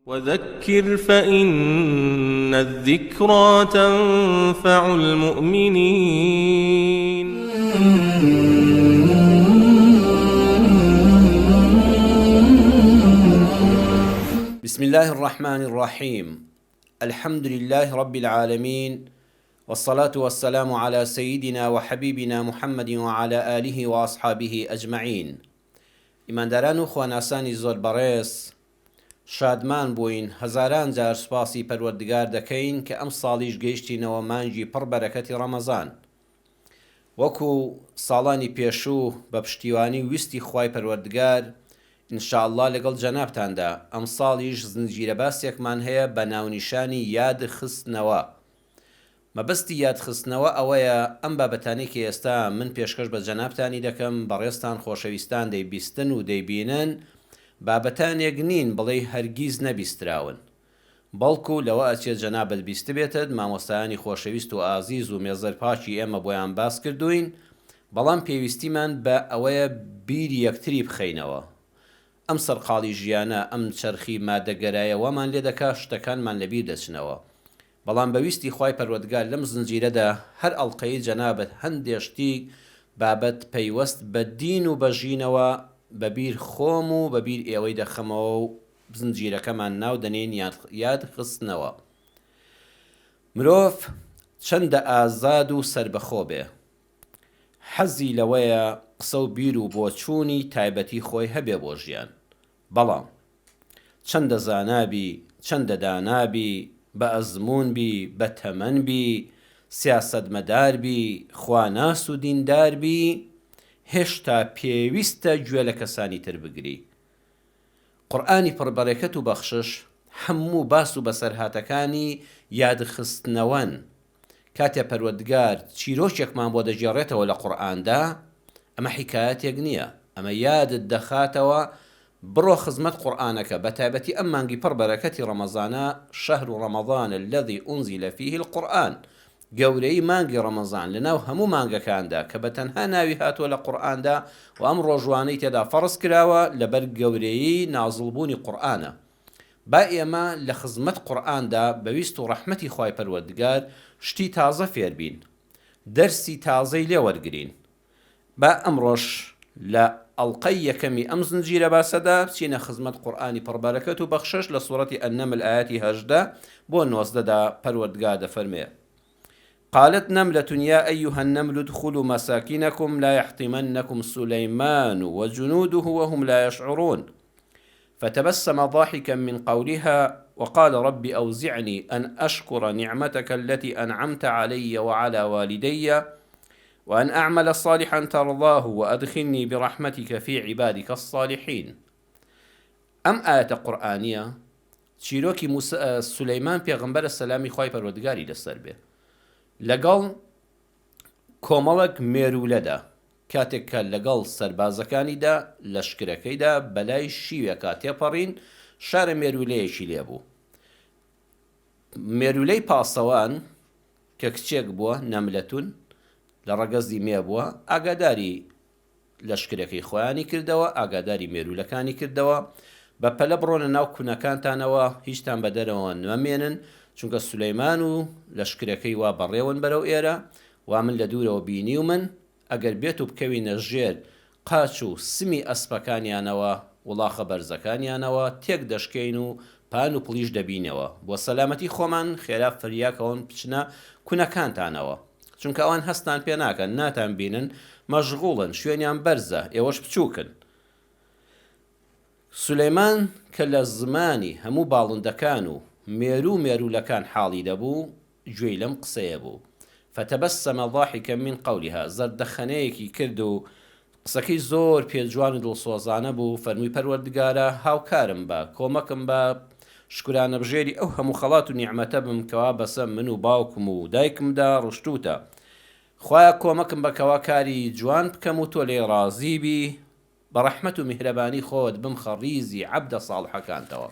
وذکر فإن الذکری تنفع المؤمنین. بسم اللە الرحمن الرحیم الحمد للە رب العالمین والصلاة والسلام علی سیدنا وحبیبنا محمد وعلی آله وأصحابه اجمعین ئیمانداران و خواناسانی زۆر بەڕێز شادمان بووین، هەزاران جار سوپاسی پەروەردگار دەکەین کە ئەمساڵیش گەیشتینەوە مانگی پڕ بەرەکەتی ڕەمەزان. وەکو ساڵانی پێشوو بە پشتیوانی و ویستی خوای پەروەردگار ان شاء اللە لەگەڵ جەنابتاندا ئەمساڵیش زنجیرە باسێکمان هەیە بە ناونیشانی یاد خستنەوە. مەبەستی یادخستنەوە ئەوەیە ئەم بابەتانەی کە ئێستا من پێشکەش بە جەنابتانی دەکەم، بەڕێزتان خۆشەویستان دەیبیستن و دەیبینن، بابەتانێک نین بڵێی هەرگیز نەبیستراون. بەڵکو لەوە ئەچێ جەنابت بیستبێتت، مامۆستایانی خۆشەویست و ئازیز و مێزەر پاکی ئێمە بۆیان باس کردووین، بەڵام پێویستیمان بە ئەوەیە بیری یەکتری بخەینەوە. ئەم سەرقاڵی ژیانە، ئەم چەرخی مادەگەرایە وامان لێدەکا شتەکانمان لەبیر دەچنەوە. بەڵام بە ویستی خوای پەروەردگار لەم زنجیرەدا هەر ئەڵقەیەی جەنابت هەندێ شتی بابەت پەیوەست بە دین و بە ژینەوە بە بیر خۆم و بە بیر ئێوەی دەخەمەوە و زنجیرەکەمان ناو دەنێین یاد خستنەوە. مرۆڤ چەندە ئازاد و سەربەخۆ بێ حەزی لەوەیە قسە و بیر و بۆچوونی تایبەتی خۆی هەبێ بۆ ژیان بەڵام چەندە زانا بی، چەندە دانا بی، بە ئەزموون بی، بە تەمەن بی، سیاسەتمەدار بی، خواناس و دیندار بی، هێشتا پێویستە گوێ لە کەسانی تر بگری. قورئانی پڕ بەرەکەت و بەخشش هەموو باس و بەسەرهاتەکانی یادخستنەوەن. کاتێ پەروەردگار چیرۆکێکمان بۆ دەگێڕێتەوە لە قورئاندا، ئەمە حیکایەتێک نییە، ئەمە یادت دەخاتەوە بڕۆ خزمەت قورئانەکە، بەتایبەتی ئەم مانگی پڕ بەرەکەتی ڕەمەزانە، شهر رمضان الذی انزل فیه القرآن، گەورەیی مانگی ڕەمەزان لەناو هەموو مانگەکاندا کە بە تەنها ناوی هاتووە لە قورئاندا و ئەم ڕۆژوانەی تێدا فەڕز کراوە لەبەر گەورەیی نازڵبوونی قورئانە. با ئێمە لە خزمەت قورئاندا بە ویست و ڕەحمەتی خوای پەروەردگار شتی تازە فێر بین، دەرسی تازەی لێ وەرگرین. با ئەمڕۆش لە ئەڵقەی یەکەمی ئەم زنجیرە باسەدا بچینە خزمەت قورئانی پڕ بەرەکەت و بەخشش لە سوڕەتی النمل ئایەتی 18 بۆ 19 دا پەروەردگار دەفەرموێ قالت نملة يا أيها النمل ادخلوا مساكنكم لا يحطمنكم سليمان وجنوده وهم لا يشعرون فتبسم ضاحكا من قولها وقال رب أوزعني أن أشكر نعمتك التي أنعمت علي وعلى والدي وأن أعمل صالحا ترضاه وأدخلني برحمتك في عبادك الصالحين. ئەم ئایەتە قورئانیە چیرۆکی موسا سولەیمان پێغەمبەرە سەلامی خوای پەروەردگاری لەسەر بێ لەگەڵ کۆمەڵێک مێروولەدا کاتێک کە لەگەڵ سەربازەکانیدا لەشکرەکەیدا بەلای شیوێکا تێپەڕین شارە مێروولەیەکی لێبوو مێروولەی پاسەوان کە کچێک بووە نەملەتون لە ڕەگەزی مێ بووە ئاگاداری لەشکرەکەی خۆیانی کردەوە، ئاگاداری مێروولەکانی کردەوە، بە پەلە بڕۆنە ناو کونەکانتانەوە، هیچتان بە دەرەوە نەمێنن، چونکە سولەیمان و لەشکرەکەی وا بەڕێوەن بەرەو ئێرە، وا من لە دوورەوە بینیومن، ئەگەر بێتو بکەوینە ژێر قاچ و سمی ئەسپەکانیانەوە، وڵاخە بەرزەکانیانەوە، تێک دەشکێین و پان و پڵیش دەبینەوە. بۆ سەلامەتی خۆمان خێرا فریا کەون بچنە کونەکانتانەوە. چونکە ئەوان هەستتان پێ ناکەن، ناتان بینن، مەشغوڵن، شوێنیان بەرزە، ئێوەش بچووکن. سولەیمان کە لە زمانی هەموو باڵندەکان و مێروو و مێروولەکان حاڵی دەبوو، گوێی لەم قسەیە بوو. فتبسم ضاحکا من قولها، زەردەخەنەیەکی کرد و قسەکەی زۆر پێ جوان و دڵسۆزانە بوو، فەرمووی پەروەردگارا هاوکارم بە، کۆمەکم بە، شکرانەبژێری ئەو هەموو خەڵات و نیعمەتە بم کەوا بەسە من و باوکم و دایکمدا ڕشتووتە. خوایە کۆمەکم بە کەوا کاری جوان بکەم و تۆ لێی ڕازی بی، بە ڕەحمەت و میهرەبانی خۆت بمخە ڕیزی عەبدە ساڵحەکانتەوە.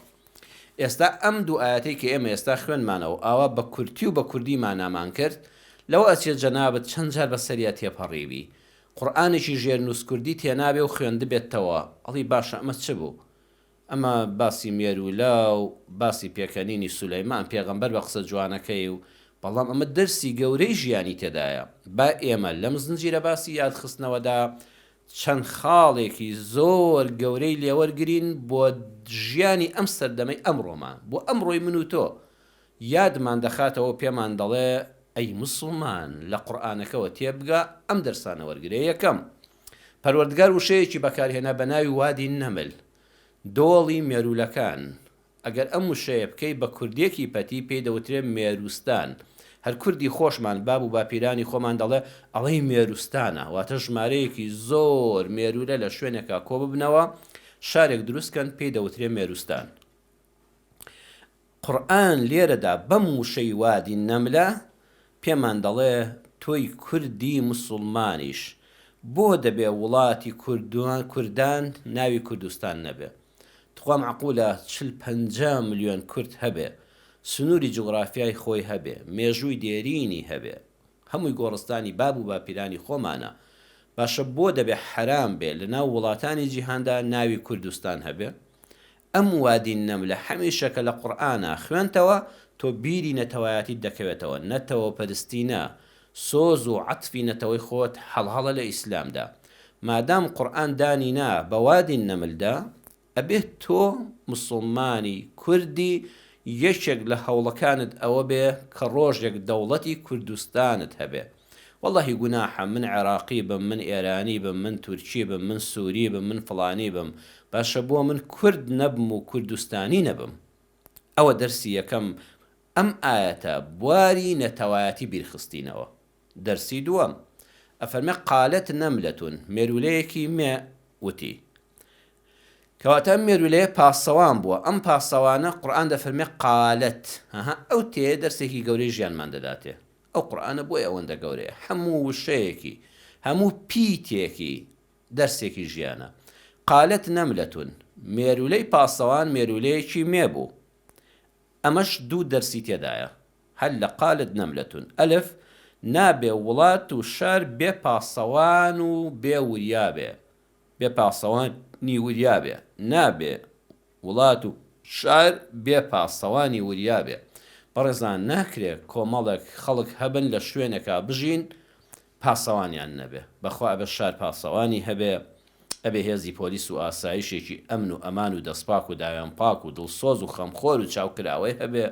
ئێستا ئەم دوو ئایەتەی کە ئێمە ئێستا خوێندمانەوە و ئاوا بە کورتی و بە کوردی مانامان کرد، لەوە ئەچێ جەنابت چەند جار بەسەریا تێپەڕیبی. قورئانێکی ژێرنووس کوردی تێنابێ و خوێندبێتتەوە، ئەڵێی باشە ئەمە چ بوو؟ ئەمە باسی مێروولە و باسی پێکەنینی سولەیمان پێغەمبەر بە قسە جوانەکەی و بەڵام ئەمە دەرسی گەورەی ژیانی تێدایە. با ئێمە لەم زنجیرە باسی یادخستنەوەدا چەند خاڵێکی زۆر گەورەی لێوەرگرین بۆ ژیانی ئەم سەردەمەی ئەمڕۆمان، بۆ ئەمڕۆی من و تۆ، یادمان دەخاتەوە و پێمان دەڵێ ئەی موسڵمان لە قورئانەکەوە تێبگە ئەم دەرسانە وەرگرە یەکەم، پەروەردگار وشەیەکی بەکارهێنا بە ناوی وادی نەمل، دۆڵی مێروولەکان، ئەگەر ئەم وشەیە بکەی بە کوردیەکی پەتی پێی دەوترێ مێرووستان، هەر کوردی خۆشمان باب و باپیرانی خۆمان دەڵێ ئەڵێی مێرووستانە، واتە ژمارەیەکی زۆر مێروولە لە شوێنێکا کۆببنەوە شارێک دروست کەن پێی دەوترێ مێرووستان. قورئان لێرەدا بەم وشەی وادی نەملە پێمان دەڵێ تۆی کوردی موسوڵمانیش بۆ دەبێ وڵاتی کوردان ناوی کوردستان نەبێ؟ تخوا مەعقولە چل 50 ملیۆن کورد هەبێ سنوری جوگرافیای خۆی هەبێ مێژووی دێرینی هەبێ هەمووی گۆڕستانی باب و باپیرانی خۆمانە باشە بۆ دەبێ حەرام بێ لەناو وڵاتانی جیهاندا ناوی کوردستان هەبێ؟ ئەم وادی النملە هەمیشە کە لە قورئانا خوێندتەوە تۆ بیری نەتەوایەتیت دەکەوێتەوە، نەتەوە پەرستی نا، سۆز و عەتفی نەتەوەی خۆت هەڵهەڵە لە ئیسلامدا. مادام قورئان دانی نا بە وادی النملدا، ئەبێ تۆ موسڵمانی کوردی یەکێک لە هەوڵەکانت ئەوە بێ کە ڕۆژێک دەوڵەتی کوردستانت هەبێ. وەڵاهی گوناحە من عێراقی بم من ئێرانی بم من تورکی بم من سوری بم من فڵانی بم باشە بۆ من کورد نەبم و کوردستانی نەبم ئەوە دەرسی یەکەم ئەم ئایەتە بواری نەتەوایەتی بیرخستینەوە دەرسی دووەم ئەفەرمێ قالت نملە مێرولەیەکی مێ وتی کەواتە ئەم مێرولەیە پاسەوان بووە ئەم پاسەوانە قورئان دەفەرمێ قالت هەها ئەو تێیە دەرسێکی گەورەی ژیانمان دەداتێ ئەو قورئانە بۆیە ئەوەندە گەورەیە هەموو وشەیەکی هەموو پیتێکی دەرسێکی ژیانە قالت نملەتون مێرولەی پاسەوان مێرولەیەکی مێ بوو ئەمەش دوو دەرسی تێدایە هەر لە قالت نملەتون ئەلف نابێ وڵات و شار بێ پاسەوان و بێ وریا بێ بێ پاسەوانی وریا بێ نابێ وڵات و شار بێ پاسەوانی وریا بێ. بەڕێزان ناکرێ کۆمەڵێک خەڵک هەبن لە شوێنێکا بژین پاسەوانیان نەبێ. بەخوا ئەبێ شار پاسەوانی هەبێ، ئەبێ هێزی پۆلیس و ئاسایشێکی ئەمن و ئەمان و دەستپاک و داوێنپاک و دڵسۆز و خەمخۆر و چاوکراوەی هەبێ.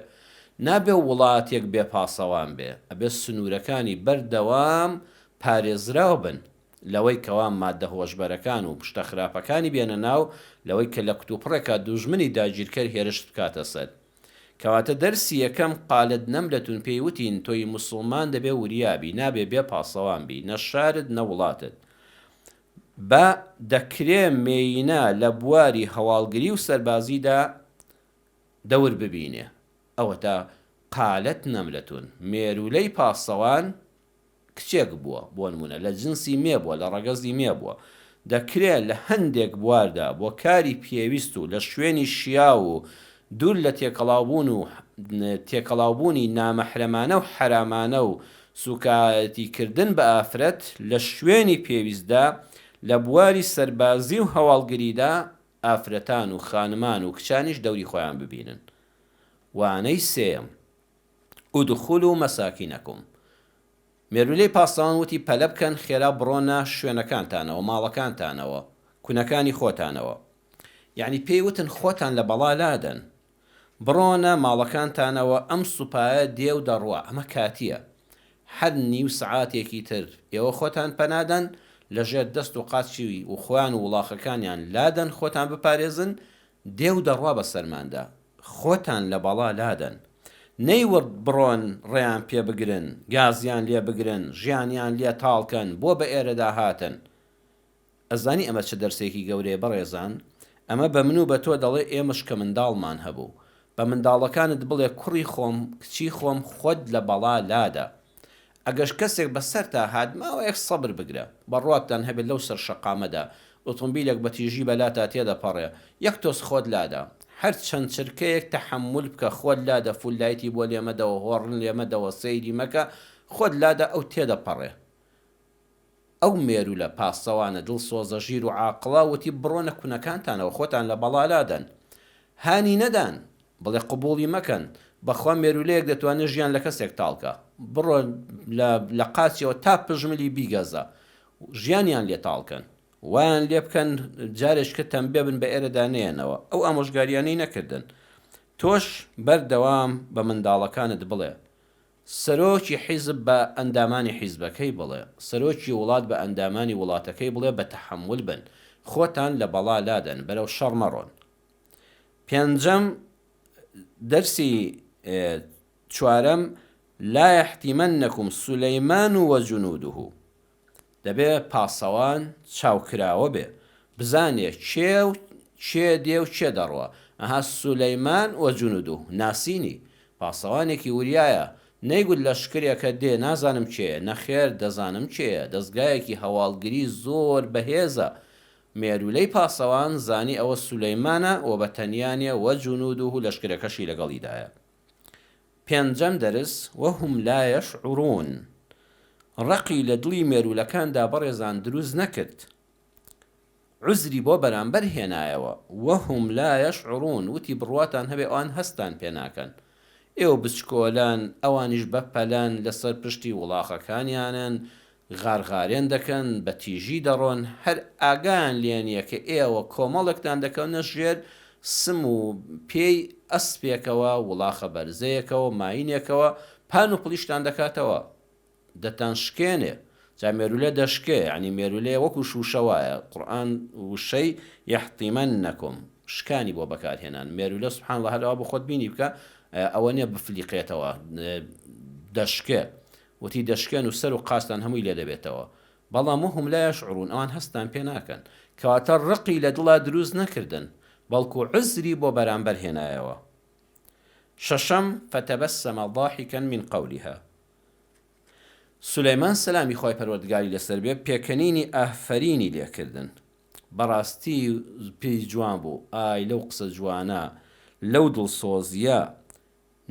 نابێ وڵاتێک بێ پاسەوان بێ. ئەبێ سنوورەکانی بەردەوام پارێزراو بن. لەوەی کەوا ماددە هۆشبەرەکان و شتە خراپەکانی بێنە ناو، لەوەی کە لە کوتوپڕێکا دوژمنی داگیرکەر هێرشت بکاتە سەر. کەواتە دەرسی یەکەم قالت نملە پێی وتین تۆی موسوڵمان دەبێ وریا بی، نابێ بێ پاسەوان بی، نە شارت نە وڵاتت. بە دەکرێ مێینە لە بواری هەواڵگری و سەربازیدا دەور ببینێ. ئەوەتا قالت نملە مێروولەی پاسەوان کچێک بووە، بۆ نموونە لە جنسی مێ بووە، لە ڕەگەزی مێ بووە، دەکرێ لە هەندێک بواردا بۆ کاری پێویست و لە شوێنی شیاو و دوور لە تێکەڵاوبوون و تێکەڵاوبوونی نامەحرەمانە و حەرامانە و سووکایەتیکردن بە ئافرەت لە شوێنی پێویستدا لە بواری سەربازی و هەواڵگریدا ئافرەتان و خانمان و کچانیش دەوری خۆیان ببینن. وانەی سێیەم. ادخلوا مساکنکم مێروولەی پاسەوان وتی پەلە بکەن خێرا بڕۆنە شوێنەکانتانەوە ماڵەکانتانەوە کونەکانی خۆتانەوە یەعنی پێی وتن خۆتان لە بەڵا لادەن بڕۆنە ماڵەکانتانەوە ئەم سوپایە دێ و دەڕوا ئەمە کاتیە هەر نیو سەعاتێکی تر ئێوە خۆتان پەنادەن لەژێر دەست و قاچی و خۆیان و وڵاخەکانیان لادەن خۆتان بپارێزن دێ و دەڕوا بەسەرماندا خۆتان لە بەڵا لادەن. نەیوڕد بڕۆن ڕێیان پێ بگرن، گازیان لێ بگرن، ژیانیان لێ تاڵ کەن، بۆ بە ئێرەدا هاتن؟ ئەزانی ئەمە چ دەرسێکی گەورەیە بەڕێزان؟ ئەمە بە من و بە تۆ دەڵێ ئێمەش کە منداڵمان هەبوو. بە منداڵەکانت بڵێ کوڕی خۆم، کچی خۆم خۆت لە بەڵا لادە. ئەگەر کەسێک بە سەرتا هات ماوەیەک سەبر بگرە، بڕواتان هەبێت لەو سەر شەقامەدا ئۆتۆمبیلێک بە تیژی بە لاتا تێدەپەڕێ، یەک تۆز خۆت لادە، هەر چەند چرکەیەک تەحەمول بکە خۆت لادە full light ی بۆ لێمەدەوە هۆڕن لێمەدەوە سەیری مەکە خۆت لادە ئەو تێدەپەڕێ. ئەو مێرولە پاسەوانە دڵسۆزە ژیر و عاقڵە وتی بڕۆنە کونەکانتانەوە خۆتان لە بەڵا لادەن. هانی نەدان بڵێ قبوڵی مەکەن بەخوا مێرولەیەک دەتوانێ ژیان لە کەسێک تاڵکا بڕۆ لە لە قاچیەوە تا پژملی بیگەزە ژیانیان لێ تاڵکەن وایان لێ بکەن جارێکە تەمبێ بن بە ئێرەدا نەیەنەوە ئەو ئامۆژگاریانەی نەکردن تۆش بەردەوام بە منداڵەکانت بڵێ سەرۆکی حیزب بە ئەندامانی حیزبەکەی بڵێ، سەرۆکی وڵات بە ئەندامانی وڵاتەکەی بڵێ بە تەحەمول بن، خۆتان لە بەڵا لادەن، بەرەو شەڕ مەڕۆن. پێنجەم، دەرسی چوارەم، لا یحطمنکم سلیمان و جنوده. دەبێ پاسەوان چاوکراوە بێ بزانێ کێ و کێ دێ و کێ دەڕوا ئەها سولەیمان و جنودوه ناسینی پاسەوانێکی وریایە نەیگوت لەشکرێکە دێ نازانم کێیە نەخێر دەزانم کێیە دەزگایەکی هەواڵگری زۆر بەهێزە مێرولەی پاسەوان زانی ئەوە سولەیمانە و بە تەنیا نیە و جنودوه لەشکرەکەشی لەگەڵیدایە. پێنجەم دەرس، وهم لا یشعرون، ڕقی لە دڵی مێروولەکاندا بەڕێزان دروست نەکرد، عوزری بۆ بەرامبەر هێنایەوە، وهم لا یشعرون، وتی بڕواتان هەبێ ئەوان هەستتان پێ ناکەن، ئێوە بچکۆلەن، ئەوانیش بەپەلەن، لەسەر پشتی وڵاخەکانیانن، غارغارێن دەکەن، بە تیژی دەڕۆن، هەر ئاگایان لێ نییە کە ئێوە کۆمەڵێکتان دەکەونە ژێر سم و پێی ئەسپێکەوە، وڵاخە بەرزەیەکەوە، ماینێکەوە، پان و پڵیشتان دەکاتەوە، دەتانشکێنێ. جا مێروولە دەشکێ، یەعنی مێروولەیە وەکو شووشە وایە، قورئان وشەی، یحطمنکم، شکانی بۆ بەکار هێنان، مێروولە سبحان اللە هەر ئەوا بۆ خۆت بینی بکە، ئەوە نییە بفلیقێتەوە، دەشکێ. وتی دەشکێن و سەر و قاچتان هەمووی لێ دەبێتەوە بەڵام وهم لا یشعرون ئەوان هەستتان پێ ناکەن کەواتە ڕقی لە دڵا دروست نەکردن بەڵکو عوزری بۆ بەرامبەر هێنایەوە شەشەم فتبسم ضاحکا من قولها سولەیمان سەلامی خوای پەروەردگاری لەسەر بێ پێکەنینی ئافەرینی لێکردن بەڕاستی پێی جوان بوو ئای لەو قسە جوانە لەو دڵسۆزیە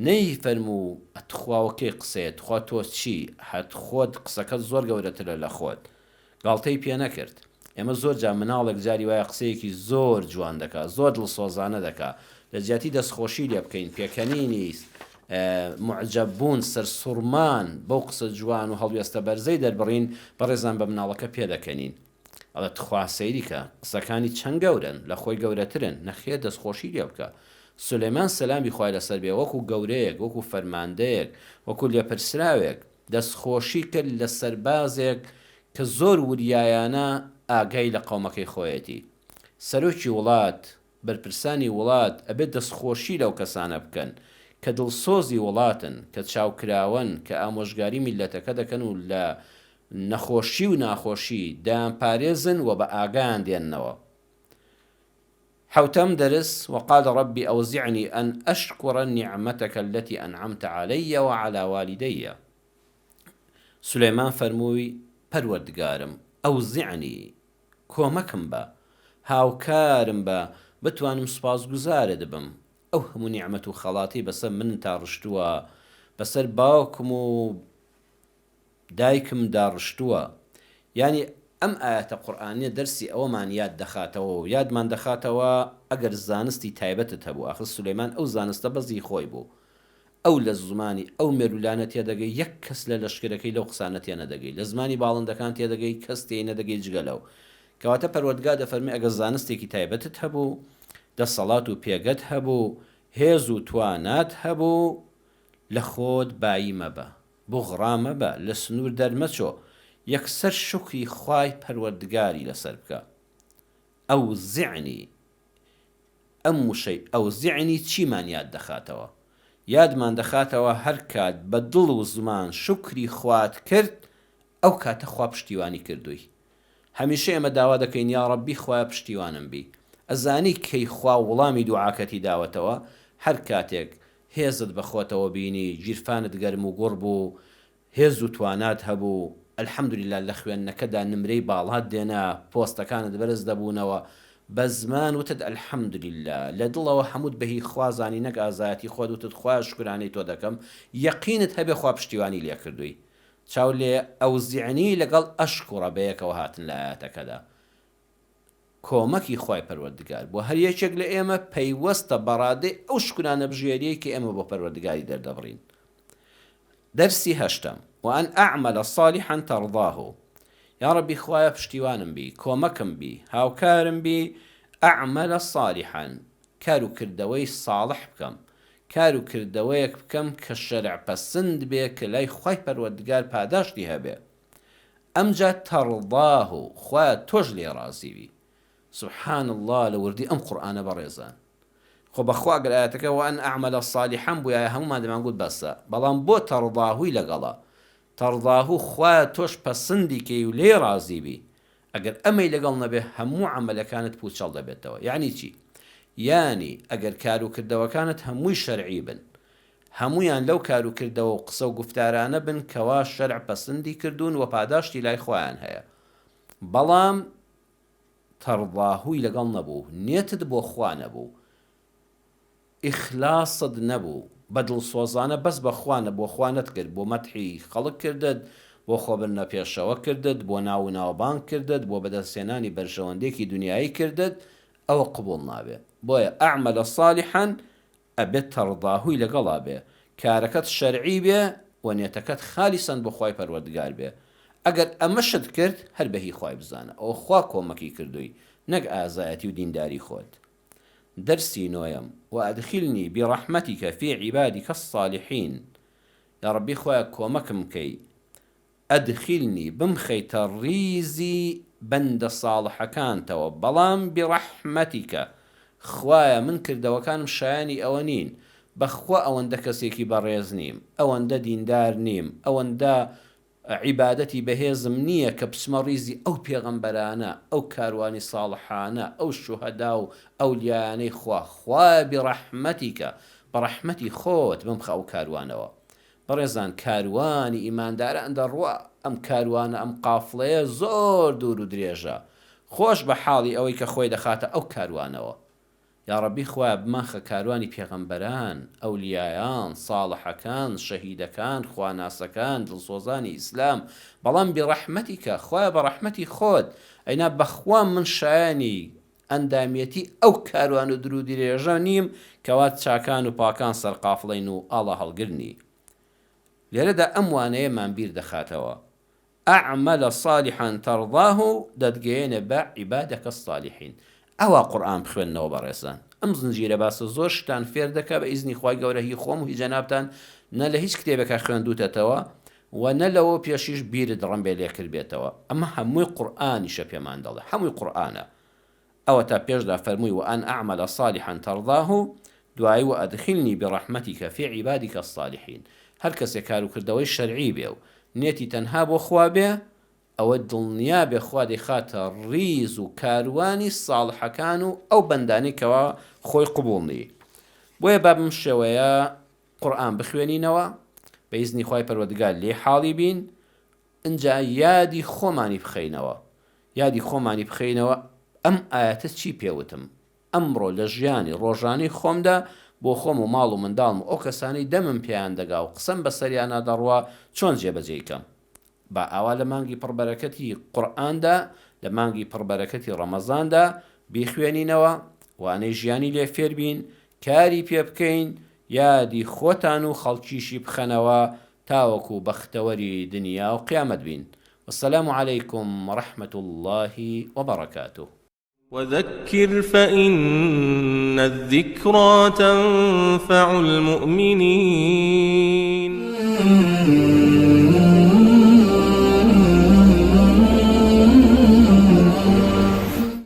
نەی فەرموو تخوا وە کەی قسەیە تخوا تۆ چی هەت خۆت قسەکەت زۆر گەورەترە لە خۆت گاڵتەی پێ نەکرد ئێمە زۆر جار مناڵێک جاری وایە قسەیەکی زۆر جوان دەکا زۆر دڵسۆزانە دەکا لە جیاتی دەستخۆشی لێ بکەین پێکەنینی معجب بوون سەرسوڕمان بەو قسە جوان و هەڵوێستە بەرزەی دەربڕین بەڕێزان بە مناڵەکە پێدەکەنین ئەڵێ تخوا سەیری کە قسەکانی چەند گەورەن لە خۆی گەورەترن نەخێر دەستخۆشی لێ بکە سولەیمان سەلامی خوای لەسەر بێ وەکو گەورەیەک وەکو فەرماندەیەک وەکو لێپرسراوێک دەستخۆشی کرد لە سەربازێک کە زۆر وریایانە ئاگای لە قەومەکەی خۆیەتی سەرۆکی وڵات بەرپرسانی وڵات ئەبێ دەستخۆشی لەو کەسانە بکەن کە دڵسۆزی وڵاتن کە چاوکراوەن کە ئامۆژگاری میللەتەکە دەکەن و لە نەخۆشی و ناخۆشی دەیانپارێزن و بە ئاگایان دێننەوە. حەوتەم دەرس، وقال رب اوزعنی ان اشکر نعمتک التی انعمت علی وعلی والدی سولەیمان فەرمووی، پەروەردگارم، اوزعنی، کۆمەکم بە، هاوکارم بە بتوانم سوپاسگوزارت بم، ئەو هەموو نیعمەت و خەڵاتەی بەسەر منتا ڕشتووە، بەسەر باوکم و دایکم داڕشتووە یانی ئەم ئایەتە قورئانیە دەرسی ئەوەمان یاد دەخاتەوە و یادمان دەخاتەوە ئەگەر زانستی تایبەتت هەبوو ئاخر سولەیمان ئەو زانستە بەس هی خۆی بوو ئەو لە زمانی ئەو مێرولانە تێدەگەی یەک کەس لە لەشکرەکەی لەو قسانە تێنەدەگەی لە زمانی باڵندەکان تێدەگەی کەس تێی نەدەگەی جگە لەو کەواتە پەروەردگار دەفەرمێ ئەگەر زانستێکی تایبەتت هەبوو دەسەڵات و پێگەت هەبوو هێز و توانات هەبوو لە خۆت بایی مەبە بوغڕا مەبە، لە سنوور دەرمەچۆ، یەکسەر شوکری خوای پەروەردگاری لەسەر بکە. ئەوزعنی، ئەم وشەی ئەوزعنی چیمان یاد دەخاتەوە؟ یادمان دەخاتەوە هەرکات بە دڵ و زمان شوکری خوات کرد، ئەو کاتە خوا پشتیوانی کردووی. هەمیشە ئێمە داوا دەکەین یاڕەبی خوایە پشتیوانم بی. ئەزانی کەی خوا وڵامی دوعاکەتی داوەتەوە؟ هەر کاتێک هێزت بە خۆتەوە بینی، گیرفانت گەرم و گوڕ بوو، هێز و توانات هەبوو، الحمدللە لە خوێندنەکەدا نمرەی باڵات دێنا، پۆستەکانت بەرز دەبوونەوە، بە زمان وتت الحمدللە، لە دڵەوە هەمووت بە هی خوا زانی نەک ئازایەتی خۆت وتت خوایە شوکرانەی تۆ دەکەم، یەقینت هەبێ خوا پشتیوانی لێکردووی. چاو لێ ئەوزیعنی لەگەڵ ئەشکوڕە بەیەکەوە هاتن لە ئایەتەکەدا. کۆمەکی خوای پەروەردگار بۆ هەر یەکێک لە ئێمە پەیوەستە بە ڕادەی ئەو شوکرانە بژێریەی کە ئێمە بۆ پەروەردگاری دەردەبڕین. دەرسی هەشتەم، وان اعمل صالحا ترضاه، یاڕەبی خوایە پشتیوانم بی، کۆمەکم بی، هاوکارم بی، اعمل صالحا، کار و کردەوەی صاڵح بکەم، کار و کردەوەیەک بکەم کە شەرع پەسند بێ کە لای خوای پەروەردگار پاداشتی هەبێ، ئەمجا ترضاه، خوایە تۆش لێی ڕازی بی. سبحان اللە لە وردی ئەم قورئانە بەڕێزان. خۆ بەخوا گەر ئایەتەکە وان اعمل صالحا بویایە هەموومان دەمانگوت بەسە بەڵام بۆ ترضاهوی لەگەڵە ترضاه خوایە تۆش پەسندی کەی و لێی ڕازی بی ئەگەر ئەمەی لەگەڵ نەبێ هەموو عەمەلەکانت پوچەڵ دەبێتەوە یانی چی یانی ئەگەر کارو کردەوەکانت هەمووی شەرعی بن هەموویان لەو کارو کردەوە و قسەو گوفتارانە بن کەوا شەرع پەسندی کردوون وە پاداشتی لای خوایان هەیە بەڵام تەڕضاهوی لەگەڵ نەبوو، نێتت بۆ خوا نەبوو، ئیخلاست نەبوو، بە دڵسۆزانە بەس بە خوا نە بۆ خوا نەتکرد، بۆ مەدحی خەڵک کردت، بۆ خۆبردنە پێشەوە کردت، بۆ ناو و ناوبانگ کردت، بۆ بەدەستهێنانی بەرژەوەندیەکی دونیایی کردت، ئەوە قبوڵ نابێ. بۆیە اعمل صالحا ئەبێت تەڕداهوی لەگەڵا بێ، کارەکەت شەرعی بێ و نێتەکەت خالیسەن بۆ خوای پەروەردگار بێ، ئەگەر ئەمەشت کرد هەر بە هی خوای بزانە ئەوە خوا کۆمەکی کردووی نەک ئازایەتی و دینداری خۆت. دەرسی نۆیەم، وادخلنی برحمتک فی عبادک الصالحین، یاڕەبی خوایە کۆمەکم کەی ادخلنی بمخەیتە ڕیزی بەندە ساڵحەکانتەوە بەڵام برحمتک خوایە من کردەوەکانم شایەنی ئەوە نین بەخوا ئەوەندە کەسێکی بەڕێز نیم ئەوەندە دیندار نیم ئەوەندە عیبادەتی بەهێزم نییە کە بچمە ڕیزی ئەو پێغەمبەرانە ئەو کاروانی ساڵحانە ئەو شوهەدا و ئەولیایانەی خوا خوایە برحمتک بەڕەحمەتی خۆت بمخە ئەو کاروانەوە بەڕێزان کاروانی ئیمانداران دەڕوا، ئەم کاروانە ئەم قافڵەیە زۆر دوور و درێژە، خۆش بە حاڵی ئەوەی کە خۆی دەخاتە ئەو کاروانەوە. یاڕەبی خوایە بمانخە کاروانی پێغەمبەران، ئەولیایان، ساڵحەکان، شەهیدەکان، خواناسەکان، دڵسۆزانی ئیسلام، بەڵام برحمتک، خوایە بە ڕەحمەتی خۆت، ئەینا بەخوا من شایەنی ئەندامیەتی ئەو کاروان و درودرێژە نیم کەوا چاکان و پاکان سەرقافڵەین و ئاڵاهەڵگرنی. لێرەدا ئەم وانەیەمان بیر دەخاتەوە، اعمل صالحا ترضاه دەتگەیەنێ بە عبادک الصالحین. ئاوا قورئان بخوێننەوە بەڕێزان. ئەم زنجیرە باسە زۆر شتان فێر دەکا بە ئیزنی خوای گەورە هی خۆم و هی جەنابتان نە لە هیچ کتێبێکا خوێندووتەتەوە و نە لەوە پێشیش بیرت ڕەنبێ لێ کردبێتەوە. ئەمە هەمووی قورئانیشە پێمان دەڵێ. هەمووی قورئانە. ئەوەتا پێشدا فەرمووی وان اعمل صالحا ترضاه دوایی وادخلنی برحمتک فی عبادک الصالحین هەر کەسێ کاروکردەوەی شەرعی بێ و نێتی تەنها بۆ خوا بێ ئەوە دڵنیا بێ خوا دەیخاتە ڕیز و کاروانی ساڵحەکان و ئەو بەندانەی کەوا خۆی قبوڵنی بۆیە با بەم شێوەیە قورئان بخوێنینەوە بە ئیزنی خوای پەروەردگار لێی حاڵی بین ئنجا یادی خۆمانی بخەینەوە یادی خۆمانی بخەینەوە ئەم ئایەتە چی پێ وتم ئەمڕۆ لە ژیانی ڕۆژانەی خۆمدا بۆ خۆم و ماڵ و منداڵم و ئەو کەسانەی دەمم پێیان دەگا و قسەم بەسەریانا دەڕوا چۆن جێبەجێی کەم با ئاوا لە مانگی پڕ بەرەکەتی قورئاندا لە مانگی پڕ بەرەکەتی ڕەمەزاندا بیخوێنینەوە وانەی ژیانی لێ فێر بین کاری پێ بکەین یادی خۆتان و خەڵکیشی بخەنەوە تاوەکو بەختەوەری دنیا و قیامەت بین والسلام علیکم ورحمة اللە وبرکاته. وذکر فإن الذکری تنفع المؤمنین.